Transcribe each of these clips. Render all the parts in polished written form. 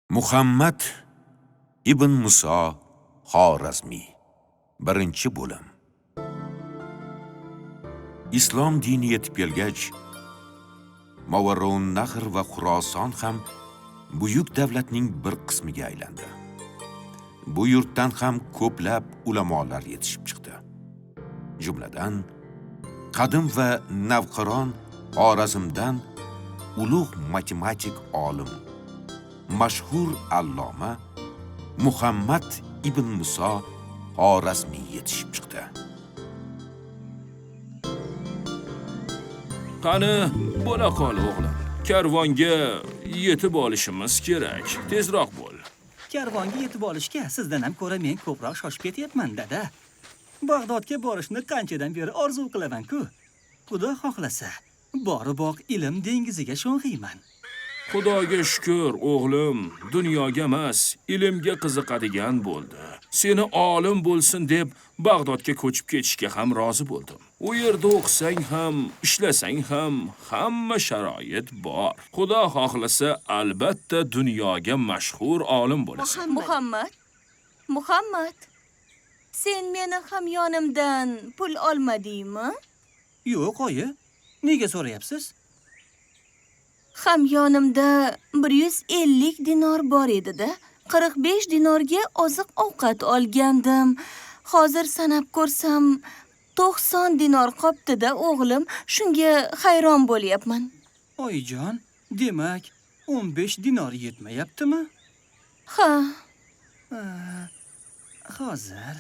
Muhammad ibn Muso Xorazmiy. 1-bo'lim. Islom dini yetib kelgach, Movarounnahr va Xuroson ham buyuk davlatning bir qismiga aylandi. Bu yurtdan ham ko'plab ulamolar yetishib chiqdi. Jumladan, qadim va navqiron Xorazmdan ulug' matematik olim, mashhur alloma Muhammad ibn Muso Xorazmiy yetishib chiqdi. Qani, bo'la qol o'g'lim. Karvonga yetib olishimiz kerak. Tezroq bo'l. Karvonga yetib olishga sizdan ham ko'ra men ko'proq shoshib ketyapman, dada. Bag'dodga borishni qanchadan beri orzu qilaman-ku. Xudo xohlasa, boriboq ilm dengiziga sho'ng'iyman. Xudoga shukr, o'g'lim, dunyoga emas, ilmga qiziqadigan bo'ldi. Seni olim bo'lsin deb Bag'dodga ko'chib ketishga ham rozi bo'ldim. U yerda o'qisang ham, ishlasang ham, hamma sharoit bor. Xudo xohlasa, albatta dunyoga mashhur olim bo'lasan. Muhammad, Muhammad, sen meni hamyonimdan pul olmadingmi? Yo'q, oyi. Nega so'rayapsiz? Hamyonimda 150 dinor bor edi-da. 45 dinorga oziq-ovqat olgandim. Hozir sanab ko'rsam 90 dinor qopti-da, o'g'lim. Shunga hayron bo'lyapman. Oyijon, demak, 15 dinor yetmayaptimi? Ha. Hozir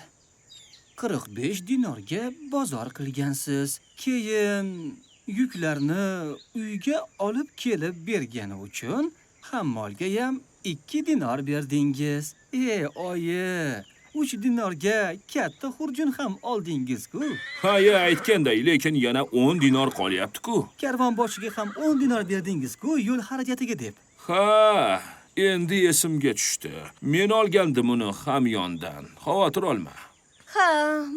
45 dinorga bozor qilgansiz. Keyin yuklarni uyga olib kelib bergani uchun hammolga ham 2 dinor berdingiz. Ey oyi, 3 dinorga katta xurjun ham oldingiz-ku. Ha, aytganday, lekin yana 10 dinor qolyapti-ku. Karvonboshiga ham 10 dinor berdingiz-ku yo'l xarajatiga deb. Ha, endi esimga tushdi. Men olgandim uni hamyondan. Xavotir olma. Ha,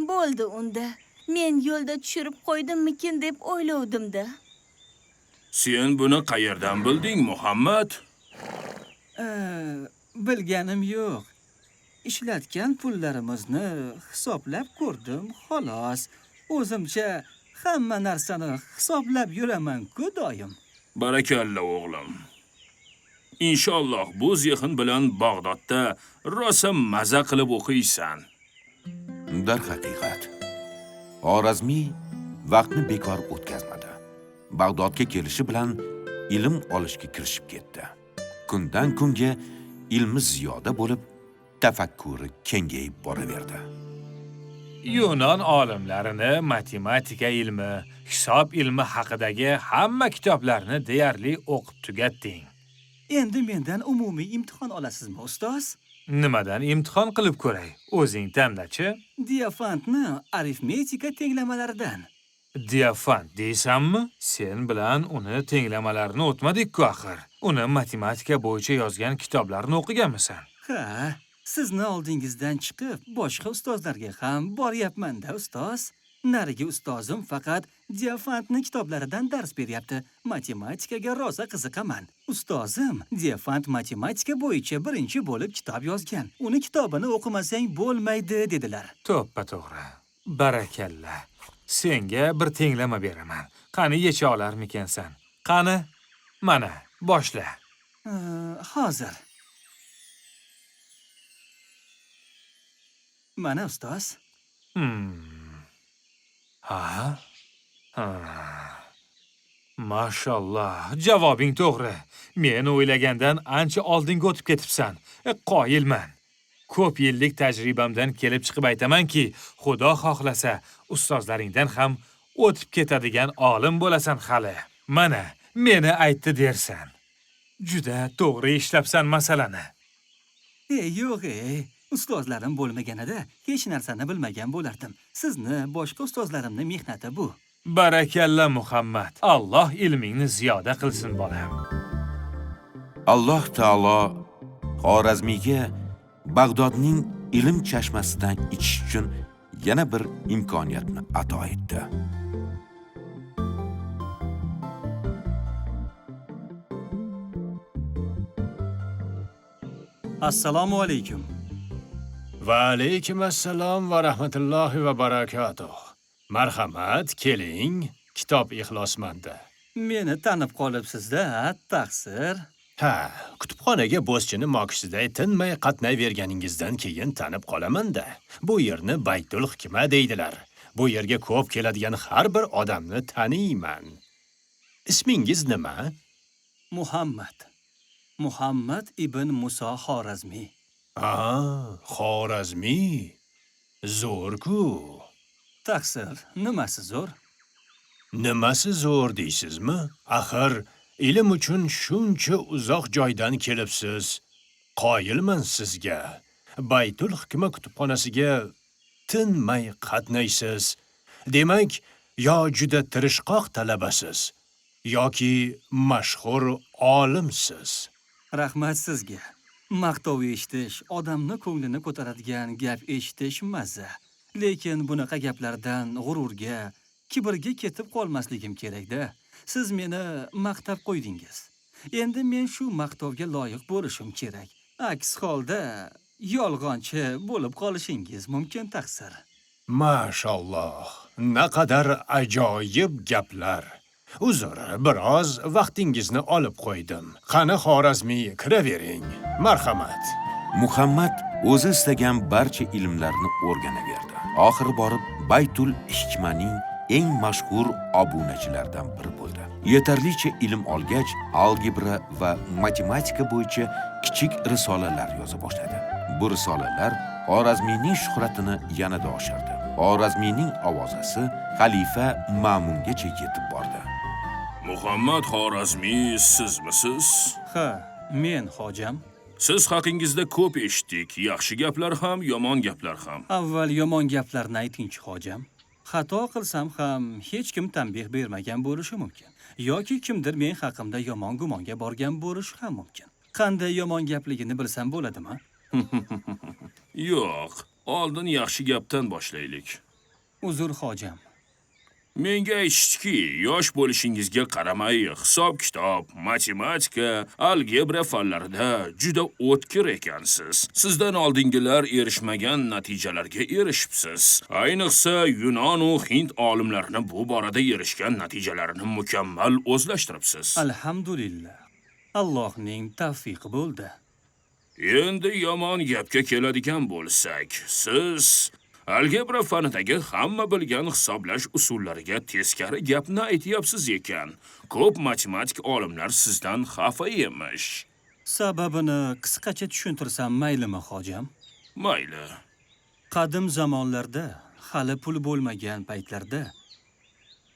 bo'ldi unda. Men yo'lda tushirib qo'ydimmikin deb o'ylovdim-da. Sen buni qayerdan bilding, Muhammad? Bilganim yo'q. Ishlatgan pullarimizni hisoblab ko'rdim, xolos. O'zimcha hamma narsani hisoblab yuraman-ku doim. Barakalla, o'g'lim. Inshaalloh bu zehn bilan Bag'dodda rosa maza qilib o'qiysan. Darhaqiqat, Xorazmiy vaqtni bekor o'tkazmadi. Bag'dodga kelishi bilan ilm olishga kirishib ketdi. Kundan kunga ilmi ziyoda bo'lib, tafakkuri kengayib boraverdi. Yunon olimlarini matematika ilmi, hisob ilmi haqidagi hamma kitoblarni deyarli o'qib tugatding. Endi mendan umumiy imtihon olasizmi, ustoz? Nimadan imtihon qilib ko'ray? O'zing tanlachi. Diafantni arifmetika tenglamalaridan. Diafant deysanmi? Sen bilan uni tenglamalarini o'tmadik-ku axir. Uni matematika bo'yicha yozgan kitoblarni o'qiganmisan? Ha, sizni oldingizdan chiqib boshqa ustozlarga ham boryapman-da, ustoz. Narigi ustozim faqat Diafantni kitoblaridan dars beryapti. Matematikaga rosa qiziqaman. Ustozim Diafant matematika bo'yicha birinchi bo'lib kitob yozgan. Uni kitobini o'qimasang bo'lmaydi dedilar. To'ppa-to'g'ri. Barakalla. Senga bir tenglama beraman. Qani yecha olarmikansan? Qani? Mana, boshla. Hozir. Mana ustoz. Ha? Ha. Mashalloh, javobing to'g'ri. Men o'ylagandan ancha oldinga o'tib ketibsan. Qoyilman. Ko'p yillik tajribamdan kelib chiqib aytamanki, Xudo xohlasa, ustozlaringdan ham o'tib ketadigan olim bo'lasan hali. Mana, meni aytdi dersan. Juda to'g'ri ishlabsan masalani. Yo'q, ustozlarim bo'lmaganida hech narsani bilmagan bo'lardim. Sizni, boshqa ustozlarimning mehnati bu. Barakalla, Muhammad. Alloh ilmingni ziyoda qilsin, bolam. Alloh taolo Xorazmiyga Bag'dodning ilm chashmasidan ichish uchun yana bir imkoniyatni ato etdi. Assalomu alaykum. Va alaykum assalom va rahmatullohi va barakatuh. Marhamat, keling, kitob ixlosmandi. Meni tanib qolibsiz-da, taqsir. Ha, kutubxonaga bo'zchini mokisiday tinmay qatnayverganingizdan keyin tanib qolaman-da. Bu yerni Baytul Hikma deydilar. Bu yerga ko'p keladigan har bir odamni taniyman. Ismingiz nima? Muhammad. Muhammad ibn Muso Xorazmiy. Ha, Xorazmiy. Zo'r-ku. Taqsir, nimasi zo'r? Nimasi zo'r deysizmi? Axir, ilm uchun shuncha uzoq joydan kelibsiz. Qoyilman sizga. Baytul Hikma kutubxonasiga tinmay qatnaysiz. Demak, yo juda tirishqoq talabasiz, yoki mashhur olimsiz. Rahmat sizga. Maqtov eshitish, odamni ko'nglini ko'taradigan gap eshitish mazza. Lekin bunaqa gaplardan g'ururga, kibrga ketib qolmasligim kerak-da. Siz meni maqtab qo'ydingiz. Endi men shu maqtovga loyiq bo'lishim kerak. Aks holda yolg'onchi bo'lib qolishingiz mumkin, taqsir. Mashalloh, naqadar ajoyib gaplar. Uzr, biroz vaqtingizni olib qo'ydim. Qani Xorazmiy, kiravering. Marhamat. Muhammad o'zi istagan barcha ilmlarni o'rganaverdi. Oxiri borib Baytul Hikmaning eng mashhur obunachilaridan biri bo'ldi. Yetarlicha ilm olgach, algebra va matematika bo'yicha kichik risolalar yoza boshladi. Bu risolalar Xorazmiyning shuhratini yanada oshirdi. Xorazmiyning ovozasi xalifa Ma'mungacha yetib bordi. Muhammad Xorazmiy sizmisiz? Ha, men hojam. Siz haqingizda ko'p eshitdik, yaxshi gaplar ham, yomon gaplar ham. Avval yomon gaplarni aytingchi, hojam. Xato qilsam ham hech kim tanbeh bermagan bo'lishi mumkin. Yoki kimdir men haqimda yomon gumonga borgan bo'lishi ham mumkin. Qanday yomon gapligini bilsam bo'ladimi? Yo'q, oldin yaxshi gapdan boshlaylik. Uzr, hojam. Menga aytishdiki, yosh bo'lishingizga qaramay, hisob-kitob, matematika, algebra fanlarida juda o'tkir ekansiz. Sizdan oldingilar erishmagan natijalarga erishibsiz. Ayniqsa, Yunon va Hind olimlarini bu borada erishgan natijalarini mukammal o'zlashtiribsiz. Alhamdulillah. Allohning tavfiqi bo'ldi. Endi yomon gapga keladigan bo'lsak, siz algebra fanidagi hamma bilgan hisoblash usullariga teskari gapni aytyapsiz ekan. Ko'p matematik olimlar sizdan xafa emish. Sababini qisqacha tushuntirsam maylimi, hojam? Mayli. Qadim zamonlarda, hali pul bo'lmagan paytlarda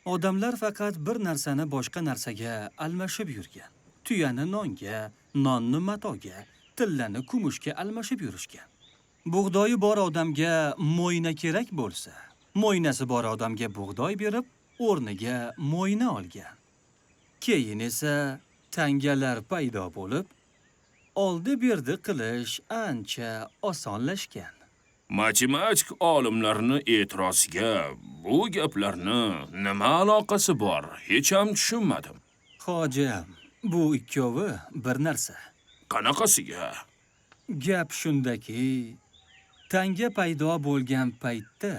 odamlar faqat bir narsani boshqa narsaga almashib yurgan. Tuyani nonga, nonni matoga, tillani kumushga almashib yurishgan. Bug'doyi bor odamga mo'yna kerak bo'lsa, mo'ynasi bor odamga bug'doy berib, o'rniga mo'yna olgan. Keyin esa tangalar paydo bo'lib, oldi-berdi qilish ancha osonlashgan. Matematik olimlarni e'tiroziga bu gaplarni nima aloqasi bor, hech ham tushunmadim. Hojam, bu ikkovi bir narsa. Qanaqasiga? Gap shundaki, tanga paydo bo'lgan paytda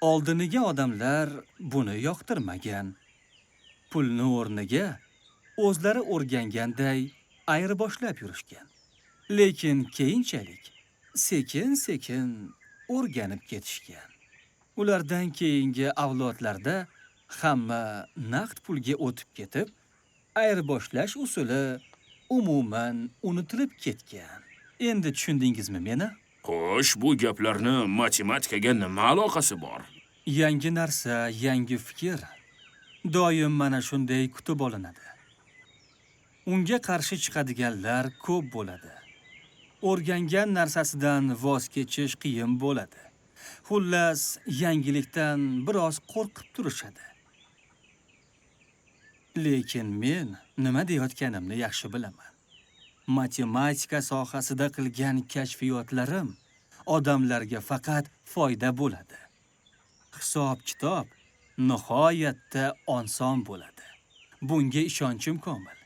oldiniga odamlar buni yoqtirmagan. Pulni o'rniga o'zlari o'rganganday ayirboshlab yurishgan. Lekin keyinchalik sekin-sekin o'rganib ketishgan. Ulardan keyingi avlodlarda hamma naqd pulga o'tib ketib, ayirboshlash usuli umuman unutilib ketgan. Endi tushundingizmi meni? Xo'sh, bu gaplarni matematikaga nima aloqasi bor? Yangi narsa, yangi fikr doim mana shunday kutib olinadi. Unga qarshi chiqadiganlar ko'p bo'ladi. O'rgangan narsasidan voz kechish qiyin bo'ladi. Xullas, yangilikdan biroz qo'rqib turishadi. Lekin men nima deyotganimni yaxshi bilaman. Matematika sohasida qilgan kashfiyotlarim odamlarga faqat foyda bo'ladi. Hisob-kitob nihoyatda oson bo'ladi. Bunga ishonchim komil.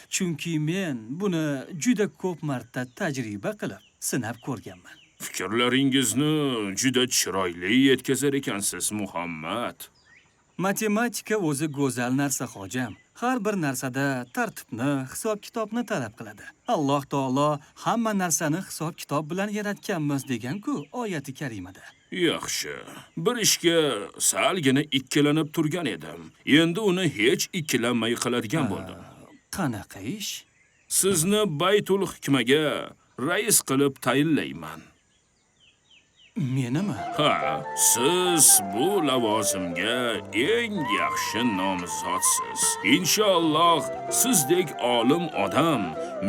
Chunki men buni juda ko'p marta tajriba qilib, sinab ko'rganman. Fikrlaringizni juda chiroyli yetkazar ekansiz, Muhammad. Matematika o'zi go'zal narsa, hojam. Har bir narsada tartibni, hisob-kitobni talab qiladi. Alloh taolo hamma narsani hisob-kitob bilan yaratganmiz degan-ku oyati karimada. Yaxshi. Bir ishga salgina ikkilanib turgan edim. Endi uni hech ikkilanmay qiladigan bo'ldim. Qanaqa ish? Sizni Baytul Hikmaga rais qilib tayinlayman. Menimi? Ha, siz bu lavozimga eng yaxshi nomzodsiz. Inshaalloh sizdek olim odam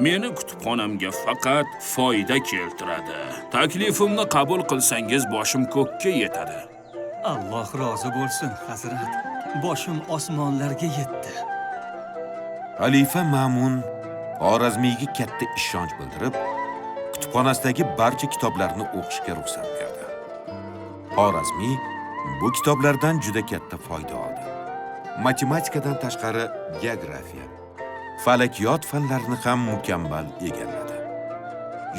meni kutubxonamga faqat foyda keltiradi. Taklifimni qabul qilsangiz boshim ko'kka yetadi. Alloh rozi bo'lsin, hazrat. Boshim osmonlarga yetdi. Xalifa Ma'mun Xorazmiyga katta ishonch bildirib, kutubxonasidagi barcha kitoblarni o'qishga ruxsat berdi. Xorazmiy bu kitoblardan juda katta foyda oldi. Matematikadan tashqari geografiya, falakiyot fanlarini ham mukammal egalladi.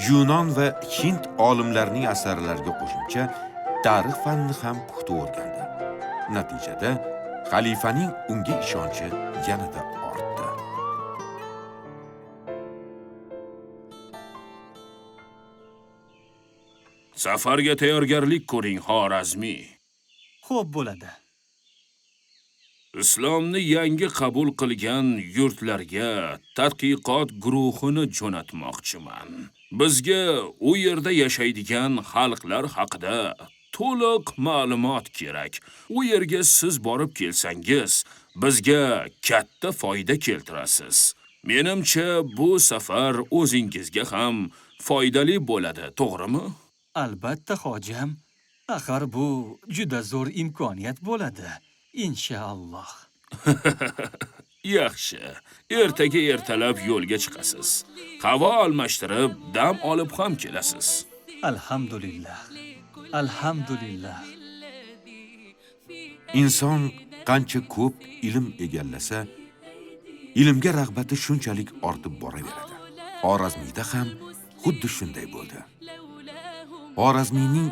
Yunon va Hind olimlarining asarlariga qo'shimcha tarix fanini ham puxta o'rgandi. Natijada xalifaning unga ishonchi yanada ortdi. Safarga tayyorgarlik ko'ring, Xorazmiy. Xo'p bo'ladi. Islomni yangi qabul qilgan yurtlarga tadqiqot guruhini jo'natmoqchiman. Bizga u yerda yashaydigan xalqlar haqida to'liq ma'lumot kerak. U yerga siz borib kelsangiz, bizga katta foyda keltirasiz. Menimcha, bu safar o'zingizga ham foydali bo'ladi, to'g'rimi? Albatta, hojam. Axir bu juda zo'r imkoniyat bo'ladi, inshaalloh. Yaxshi. Ertaga ertalab yo'lga chiqasiz. Havo almashtirib, dam olib ham kelasiz. Alhamdulillah. Alhamdulillah. Inson qancha ko'p ilm egallasa, ilmga rag'bati shunchalik ortib boraveradi. Xorazmiyda ham xuddi shunday bo'ldi. Xorazmiyning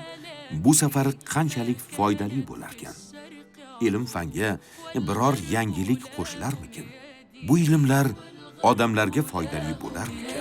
bu safari qanchalik foydali bo'larkan? Ilm fanga biror yangilik qo'shilarmikin? Bu ilmlar odamlarga foydali bo'larmikin?